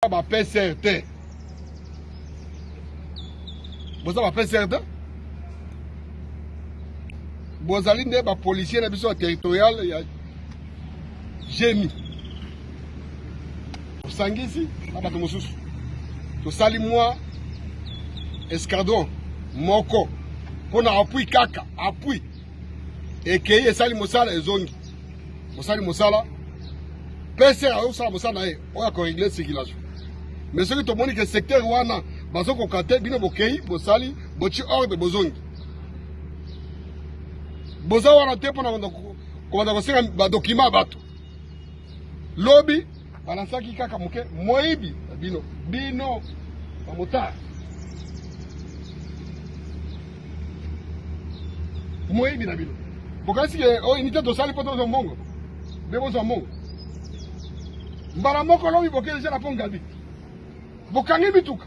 Ba PCR te. Boza ba PCR te? Bozali nde ba policier na biso ya territorial ya GMI. Tosangisi na bato mosusu. Tosali mwa escadron moko mpo na appui kaka appui ekei esali mosala ezongi mosali mosala PCR azosala mosala na ye oyo akoregle circulation mais soki tomoni ke secteur wana bazokoka te bino bokei bosali boti ordre bozongi boza wana te mpona kobanda kosenga badokima ya bato lobi balansaki kaka moke moyibi na bino bino bamotard moyibi na bino bokanisi ke oyo oh, unité tosali mpo tozwa mbongo nde bozwa mbongo mbala moko lobi bokei deja na pont gabi bokangi mituka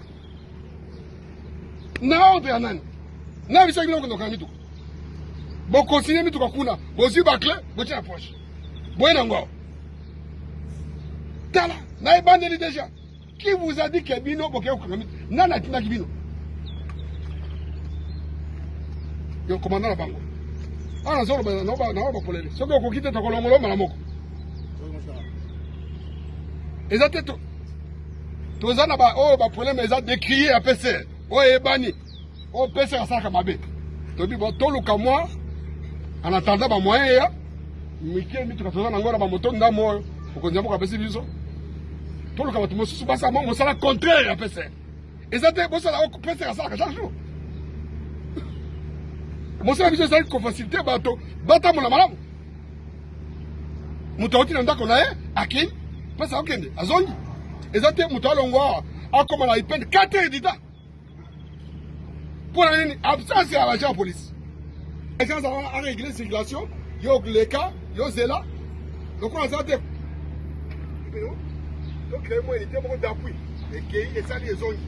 na ordre ya nani nayebisaki bino kokende kokanga mituka bokonsigne mituka kuna bozwi bacle botie na poche boye na ngo tala na ebandeli deja qui vous a dit que bino bokei kokanga mituka nani atindaki bino yo komanda na bango awa nazoloba naoloba polele soki okoki te tokolongola mbala moko eza te toza na oyo baproblème eza décrié ya pcr oyo eyebani oyo pcr asalaka mabe toyebi bo toluka mwa en attendant bamoyen eya mike mituka toza nango na bamoto ndambo oyo mokonzi ya mboka apesi biso toluka bato mosusu basala mwa mosala contraire ya pcr eza te bosala oyo pcr asalaka chaque jour mosala biso ezali kofacilite bato batambola malamu moto auti na ndako na ye akei mpasi akokende azongi eza te moto alongwa awa akoma na ipende 4 heures du temps mpo na nini absence ya agent ya police agent azala aregle circulation yo leka yo zela lokola aza te tocree mwa unité moko d'appui ekei esali ezongi.